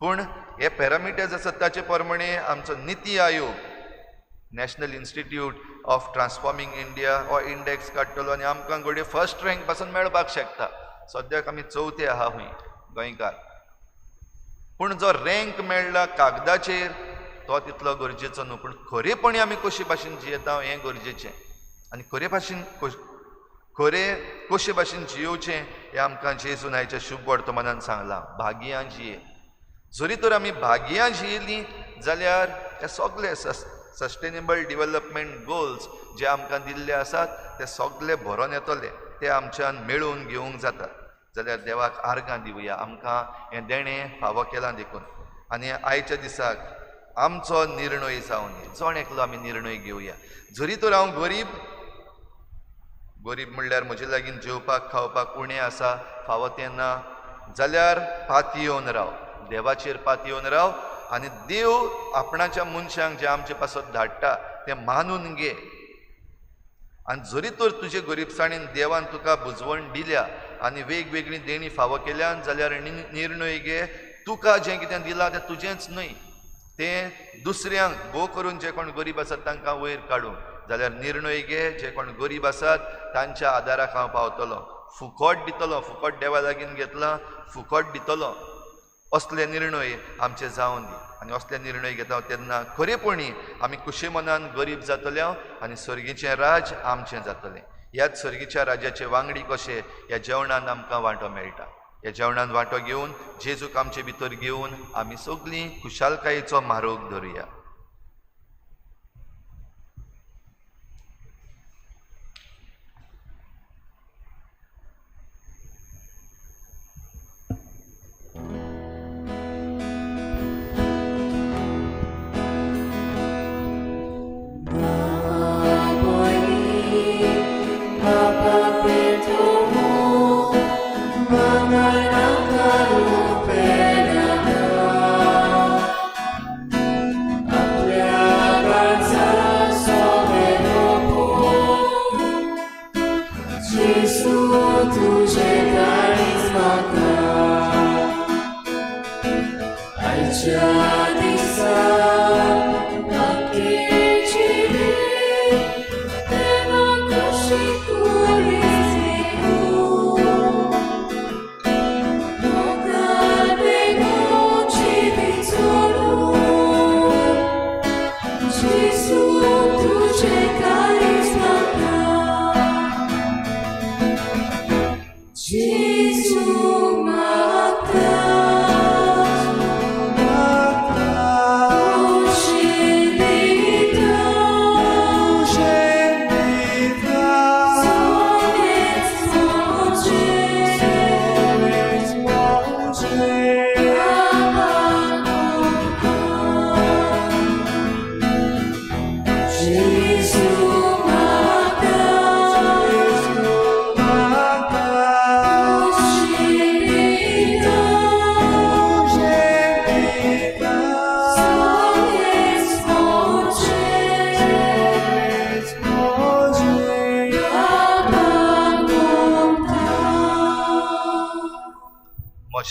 पूण हे पॅरामिटर्स आसात ताचे प्रमाणे आमचो NITI Aayog, national institute of transforming India, हो इंडेक्स काडटलो आनी आमकां घडये फर्स्ट रँक पासून मेळपाक शकता. सद्याक आमी चवथे आहा हूंय गोंयकार, पूण जो रँक मेळ्ळा कागदाचेर तो तितलो गरजेचो न्हू, पूण खरेपणी आमी कशे भाशेन जियेता हें गरजेचें आनी खरे भाशेन खरे कशे भाशेन जियोवचें हें आमकां जेजून आयच्या शुभ वर्तमानान सांगलां. भाग्यां जिये. जरी तर आमी भाग्यां जियेलीं जाल्यार हे सगळे सस्टेनेबल डिवेलपमेंट गोल्स जे आमकां दिल्ले आसात ते सगळे भरोन येतले, ते आमच्यान मेळोवन घेवंक जाता. जाल्यार देवाक आर्गां दिवया, आमकां हें देणें फावो केलां देखून. आनी आयच्या दिसाक आमचो निर्णय जावन जण एकलो आमी निर्णय घेवया. जरी तर हांव गरीब, गरीब म्हणल्यार म्हजे लागीं जेवपाक खावपाक उणें आसा, फावो तें ना, जाल्यार पातयेवन राव, देवाचेर पातयेवन राव आनी देव आपणाच्या मनशांक जे आमचे पासत धाडटा तें मानून घे. आनी जरी तर तुजे गरिबसाणेन देवान तुका बुजवण दिल्या आनी वेगवेगळीं देणीं फावो केल्यान जाल्यार निर्णय घे, तुका जें कितें दिलां तें तुजेंच न्हय, तें दुसऱ्यांक भोव करून जे कोण गरीब आसात तांकां वयर काडूंक. जाल्यार निर्णय घे, जे कोण गरीब आसात तांच्या आदाराक हांव पावतलो, फुकट दितलो, फुकट देवा लागीं घेतलां फुकट दितलो. असले निर्णय आमचे जावन दी आनी असले निर्णय घेता तेन्ना खरेपणी आमी खुशी मनान गरीब जातले आनी सर्गीचें राज आमचें जातलें. ह्याच सर्गीच्या राज्याचे वांगडी कशे ह्या जेवणान आमकां वांटो मेळटा. ह्या जेवणान वांटो घेवन जेजूक आमचे भितर घेवन आमी सगळीं खुशालकायेचो मारोग धरुया.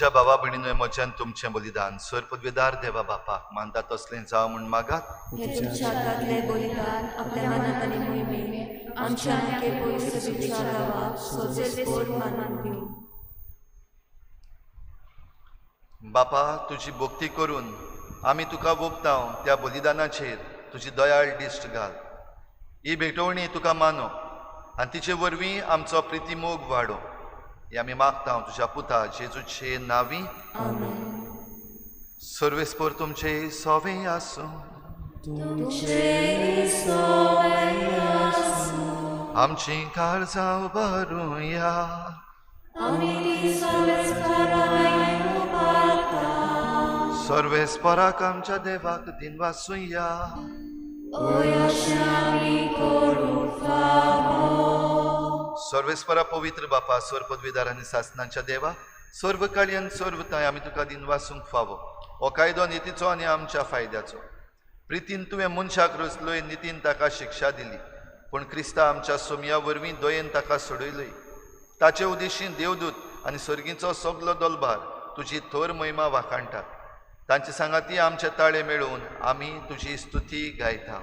म्हज्या भावा भयणीनो म्हज्यान तुमचें बलिदान सर पदवेदार देवा बापाक मानता तसलें जावं म्हूण मागात. तुमच्या हातांतलें बलिदान आपल्या मनात आनी मोहिमेन आमच्या आनी पवित्र सभेच्या गांवाक सोजेस्पोर मानून दिवं. बापा, तुजी भक्ती करून आमी तुका वोपताव त्या बलिदानाचेर तुजी दयाळ दिश्ट घाल. ही भेटवणी तुका मानो आनी तिचे वरवीं आमचो प्रितीमोग वाडो. हे आमी मागता तुज्या पुता जेजूचे नांवी. सर्वेस्पोर तुमचे सोवे आसूं. आमची काळजां उबारुया. सर्वेस्पोराक आमच्या देवाक दिनवासुया. सर्वेस्परा पवित्र बापा, सर्व पदवीदार आनी सासनांच्या देवा, सर्व काळी आनी सर्व ताय आमी तुका दिनवासूंक फावो. हो कायदो नितीचो आनी आमच्या फायद्याचो. प्रितीन तुवें मनशाक रचलोय, नितीन ताका शिक्षा दिली, पूण क्रिस्ता आमच्या सोमया वरवीं दयेन ताका सोडयलोय. ताचे उद्देशीन देवदूत आनी सर्गीचो सगलो दलभार तुजी थोर महिमा वाखाणटात. तांचे सांगाती आमचे ताळे मेळून आमी तुजी स्तुती गायता.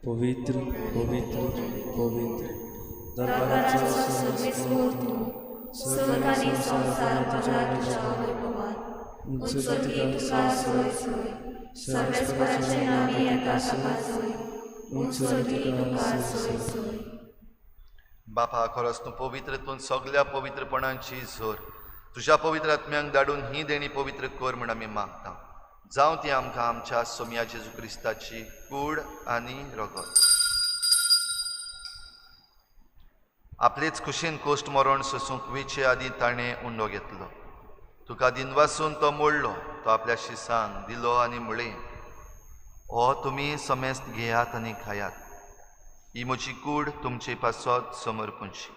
पवित्र पवित्र पवित्र दरबाराचो सर्वेस्पोर तूं, स्वर्ग आनी संवसार तुज्या वैभवान, उंच तुका सोय सोय, सर्वेस्पोराचे नांवी येता ताका सोय, उंच तुका सोय सोय. बापा, खरोच तूं पवित्र, तूं सगल्या पवित्रपणाची जोर. तुज्या पवित्र आत्म्यांक धाडून ही देणी पवित्र कर म्हूण आमी मागता. जावं ती आमकां आमच्या सोमया जेजू क्रिस्ताची कूड आनी रगत. आपलेच खुशेन कोश्ट मरण सोसूंक वेचे आदीं ताणें उंडो घेतलो. तुका दिनवासून तो मोडलो, तो आपल्या शिसांक दिलो आनी म्हळें, हो तुमी समेस्त घेयात आनी खायात, ही म्हजी कूड तुमचे पासत समर्पूंची.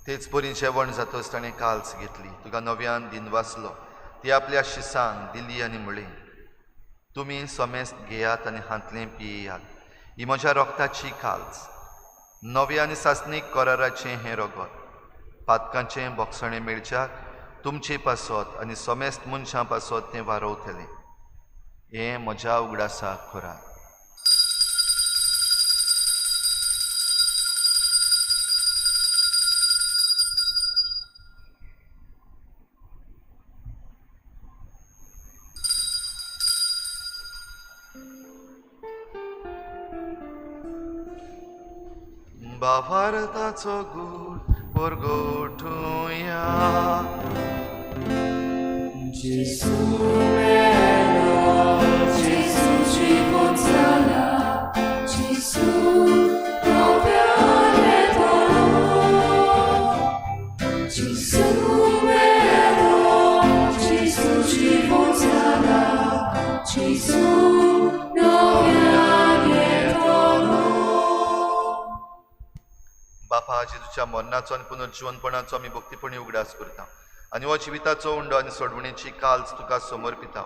तेच परी जेवण जातच ताणें काल्स घेतली, तुका नव्यान दिनवासलो, ती आपल्या शिसांक दिली आनी म्हळें, तुमी समेस्त घेयात आनी हांतलें पियेयात, ही म्हज्या रोगताची काल्स, नव्या आनी सासणीक कराराचें हें रगत, पातकांचें बोगसणें मेळच्याक तुमचे पासत आनी समेस्त मनशां पासत तें वारोवतलें. हें म्हज्या उगडासाक करात. भावार्थाचो गूढ परगटुया. जेजू मेलो, जेजू जिवंत जाला, जेजू नव्यान येतलो. जेजू मेलो, जेजू जिवंत जाला, जेजू नव्यान येतलो. बापा, जेजूच्या मरणाचो आनी पुनर्जिवनपणाचो आमी भक्तीपणी उगडास करता आनी हो जिविताचो उंडो आनी सोडवणेची काल्स तुका समर्पिता.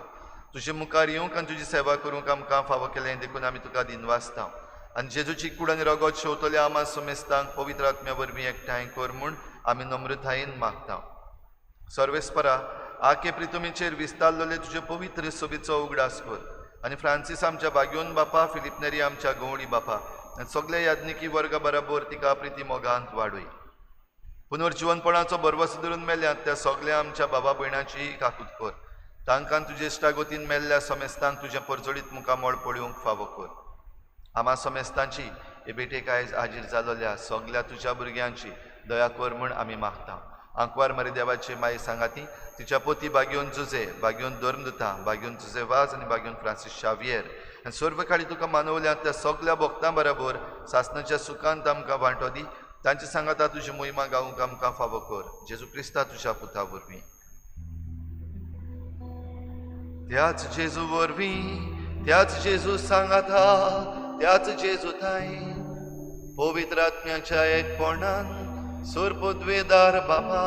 तुजे मुखार येवंक आनी तुजी सेवा करूंक आमकां फावो केलें देखून आमी तुका दिनवासता. आनी जेजूची कूड आनी रगत शेवतल्या आमा समेस्तांक पवित्र आत्म्या वरवीं एकठांय कर म्हूण आमी नम्रतायेन मागता. सर्वेस्परा, आके प्रितुमीचेर विस्तारलेले तुजे पवित्र सोबीचो उगडास कर आनी फ्रांसीस आमच्या बाग्योन बापा, फिलिप नेरी आमच्या गवळी बापा आनी सगल्या याज्ञिकी वर्गा बराबर तिका प्रिती मोगांत वाडय. पुनर्जिवनपणाचो भरवसो धरून मेल्यात त्या सगल्या आमच्या बाबा भयणाची काकूत कर. तांकां तुजे इश्टागतीन मेल्ल्या समेस्तांक तुजें परजळीत मुखामळ पळोवंक फावो कर. आमा समेस्तांची हे भेटेक आयज हाजीर जालोल्या सगल्या तुज्या भुरग्यांची दया कर म्हूण आमी मागता. आंकवार मारी देवाचे माई सांगाती, तिच्या पोती बागयोन जुजे, बागयोन धर्मदुता, बागयोन जुजे वाज आनी बागयोन फ्रांसीस शावियर आनी सर्व काळी तुका मानवल्या त्या सगल्या भक्तां बराबर सासणाच्या सुखांत आमकां वांटो दी. तांचे सांगाता तुजी मोहिमा गावंक आमकां फावो कर. जेजू क्रिस्ता तुज्या पुता वरवीं. त्याच जेजू वरवीं, त्याच जेजू सांगाता, त्याच जेजू थांय पवित्र आत्म्याच्या एकपणान सोरपदवेदार बाबा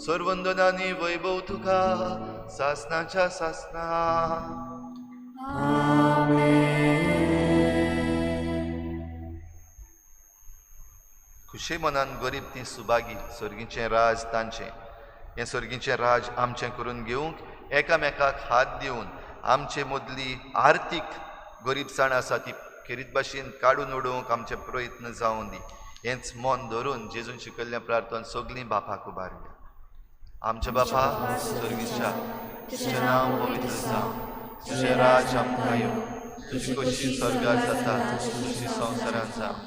सोरवंदनांनी वैभव तुका सासनाच्या सासना. खुशी मनान गरीब ती सुभागी, सर्गीचें राज तांचें. हें सर्गीचें राज आमचें करून घेवंक एकामेकाक हात दिवन आमचे मदली आर्थीक गरीबसाण आसा ती खेरीत भाशेन काडून उडोवंक आमचे प्रयत्न जावं दी. हेंच मन धरून जेजून शिकयल्लें प्रार्थना सगळीं बापाक उबारया. आमच्या बापा सर्गीच्या, तुजें नांव पवित्र जावं, तुजें राज आमकां येवं, तुजी कशी स्वर्गार जाता तशी संवसारांत जावं.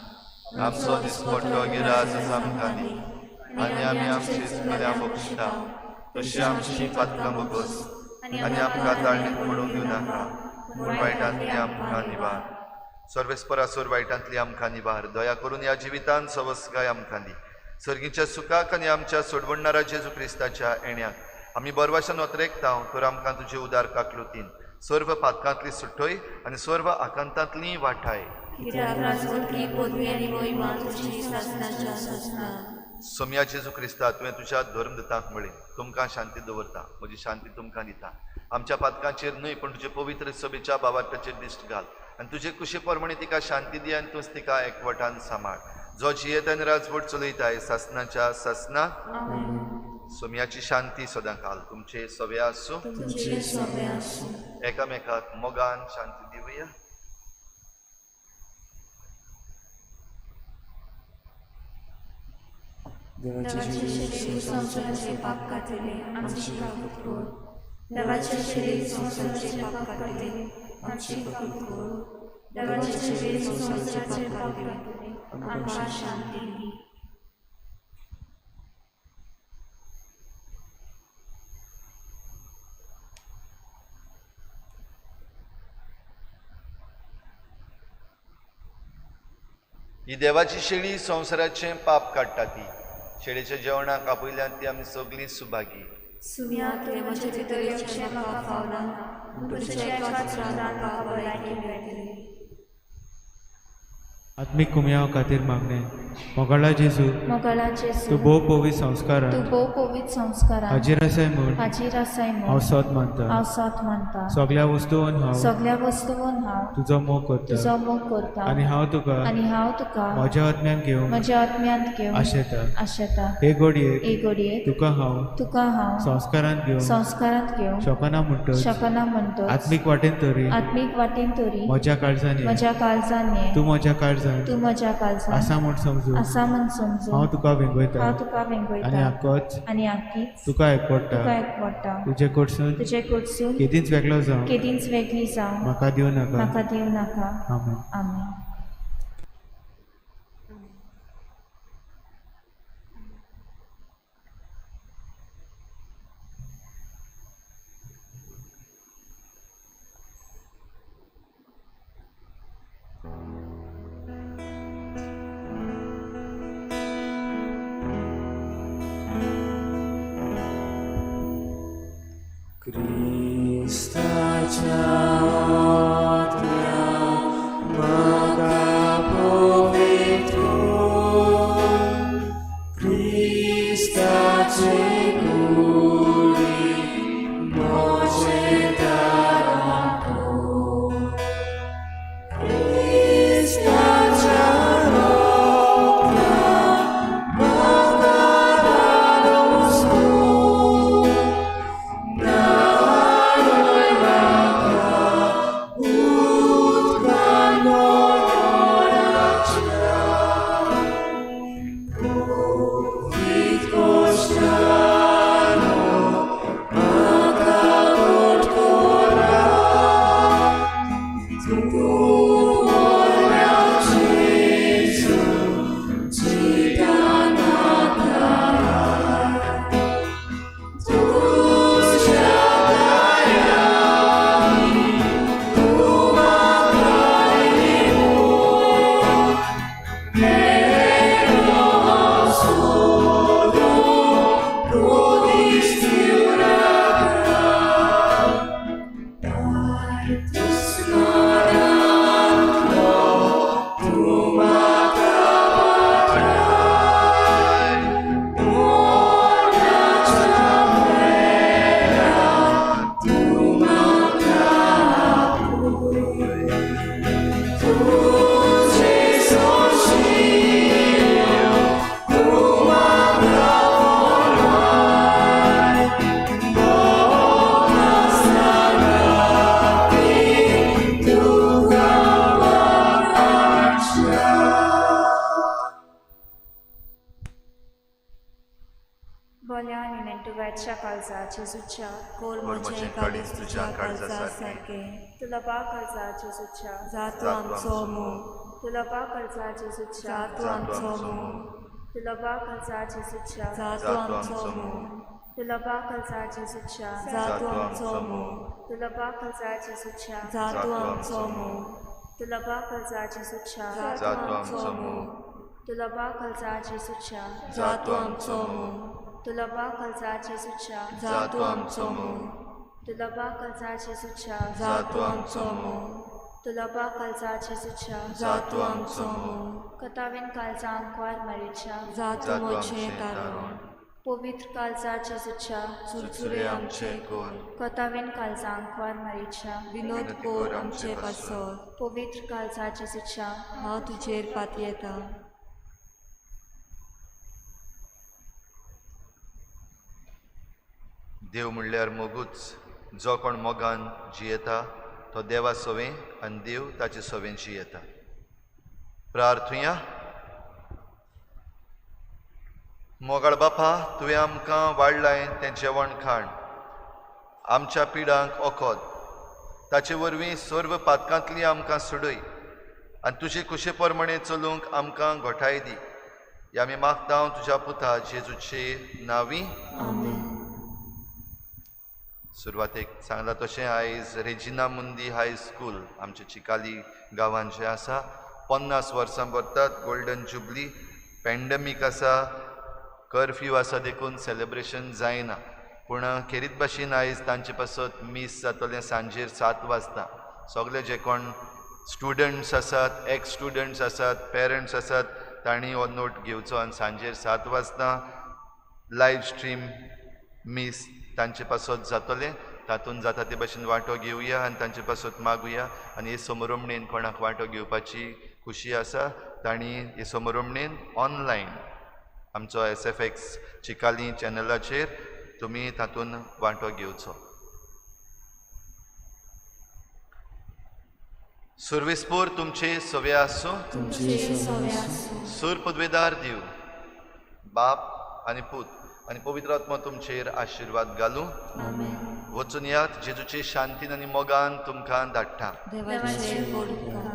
आमचो दिसपट्टो गिराज आमकां दी आनी आमी आमची चुकल्या बक्षिता तशी आमची पातकां बगस आनी आमकां ताळणीत पडूंक दिवं नाका, पूण वायटांतली आमकां निवार. सर्वेस्परासोर वायटांतली आमकां निवार. दया करून ह्या जिवितांत सवसगाय आमकां दी. सर्गीच्या सुखाक आनी आमच्या सोडवणणारा जेजू क्रिस्ताच्या येण्याक आमी बरवाशान ओतरेकता तर आमकां तुजे उदार काकलुतीन सर्व पातकांतली सुटय आनी सर्व आकांतांतली वाठाय. सोम्या जेजू क्रिस्ता, तुवें तुज्या धर्मदूतांक म्हळें, तुमकां शांती दवरता, म्हजी शांती तुमकां दिता. आमच्या पातकांचेर न्हय पूण तुजे पवित्र सभेच्या बाबार्थाचेर दिश्ट घाल आनी तुजे कुशे प्रमाणे तिका शांती दी आनी तूंच तिका एकवटान सांबाळ. जो जियेत आनी राजवट चलयताय सासनाच्या सासना. सोम्याची शांती सदां काल तुमचे सवे आसूं. एकामेकाक मोगान शांती दिवया. देवाचे शरीर संवसाराचे पाप काडटले आमची काकूत कर. देवाचे शरीर संवसाराचे पाप काडटले आमची काकूत कर. देवाचे शरीर संवसाराचे पाप काडटले आमकां शांती दी. ही देवाची शेळी संवसाराचें पाप काडटा. ती शेळेच्या जेवणाक आपयल्यान ती आमी सगळीं सुभागी. सुम्या, तुवें म्हज्या भितर येवचें म्हाका फावना, पूण तुज्या एकाच उतरान म्हाका भलायकी मेळटली. आत्मीक कुमयाव खातीर मागणें. मोगाळा जेजू, मोगाळा जेजू, तूं भोव पवित्र संस्कारान, तूं भोव पवित्र संस्कारान हाजीर आसाय म्हूण, हाजीर आसाय म्हूण हांव सत मानता, हांव सत मानता. सगळ्या वस्तून हांव, सगळ्या वस्तून हांव तुजो मोग करता, तुजो मोग करता आनी हांव तुका, आनी हांव तुका म्हज्या आत्म्यान घेवंक, म्हज्या आत्म्यांत घेवंक आशेता, आशेता. हे घडयेक, हे घडयेक तुका हांव, तुका हांव संस्कारांत घेवंक, संस्कारांत घेवंक शकना म्हणटच, शकना म्हणटच आत्मीक वाटेन तरी, आत्मीक वाटेन तरी म्हज्या काळजान ये, म्हज्या काळजान ये, तूं म्हज्या काळजान, तूं म्हज्या काळजान आसा म्हूण समजून, आसा म्हूण समजून हांव तुका वेंगयता, हांव तुका वेंगयता आनी आकोच, आनी आकीच तुका एकवडटा, तुका एकवडटा. तुजे कडसून, तुजे कडसून केदींच वेगळो जावं, केदींच वेगळी जावं म्हाका दिवं नाका, म्हाका दिवं नाका. आमेन. आमेन. Cristaच्या आत्म्या म्हाका पवित्र, क्रिस्ताचे कुडी म्हजें दारांत. क्रिस्ताच्या रक्तान म्हाका रावचो, बोल्या आनी नेण्टुव्याच्या काळजा जेजूच्या कोर म्हजें काळीज तुज्या काळजा सारकें तुला बा काळजा जेजूच्या जा तूं आमचो मोग तुला बा काळजा जेजूच्या जा तूं आमचो मोग तुला बा काळजा जेजूच्या जा तूं आमचो मोग तुला बा काळजा जेजूच्या जा तूं आमचो मोग तुला बा काळजा जेजूच्या जा तूं आमचो मोग तुला बा काळजा जेजूच्या जा तूं आमचो मोग तुला बा काळजा जेजूच्या जा तूं आमचो मोग तुला बा काळजा जेजूच्या जा तूं आमचो मोग तुला बा काळजा जेजूच्या जा तूं आमचो मोग तुला बा काळजा जेजूच्या जा तूं आमचो मोग कतावेन काळजा आंकवार मारीच्या जा तूं म्हजें तारण पवित्र काळजा जेजूच्या चुरचुरे आमचे कोर कतावेन काळजा आंकवार मारीच्या विनोद कोर आमचे पासत पवित्र काळजा जेजूच्या हांव तुजेर पातयेता. देव म्हणल्यार मोगूच. जो कोण मोगान जियेता तो देवा सवें आनी देव ताचे सवें जियेता. प्रार्थुया. मोगाळ बापा, तुवें आमकां वाडलाय तें जेवण खाण, आमच्या पिडांक ओखद, ताचे वरवीं सर्व पातकांतली आमकां सोडय आनी तुजे कुशे प्रमाणे चलूंक आमकां घोटाय दी. ह्या आमी मागता तुज्या पुता जेजूचे नांवी. सुरवातेक सांगलां तशें आयज रेजिना मुंदी हाय स्कूल आमच्या चिकाली गांवांत जें आसा 50 वर्सां भरतात. गोल्डन जुबली, पॅन्डमीक आसा, कर्फ्यू आसा, देखून सेलेब्रेशन जायना, पूण खेरीत भाशेन आयज तांचे पासत मीस जातलें सांजेर 7 वाजता. सगळे जे कोण स्टुडंट्स आसात, एक्स स्टुडंट्स आसात, पेरंट्स आसात, तांणी हो नोट घेवचो आनी सांजेर 7 वाजता लायव्ह स्ट्रीम मीस तांचे पासत जातलें. तातूंत जाता ते भाशेन वांटो घेवया आनी तांचे पासत मागुया. आनी हे समरमणेन कोणाक वांटो घेवपाची खुशी आसा तांणी हे समरमणेन ऑनलायन आमचो SFX Chicalim चॅनलाचेर तुमी तातूंत वांटो घेवचो. सुर्विसपूर तुमचे सवे आसूं. सूर पदवेदार दिव बाप आनी पूत आनी पवित्र आत्मा तुमचेर आशिर्वाद घालूं. वचून यात जेजूचे शांतीन आनी मोगान तुमकां धाडटा. देवाचे.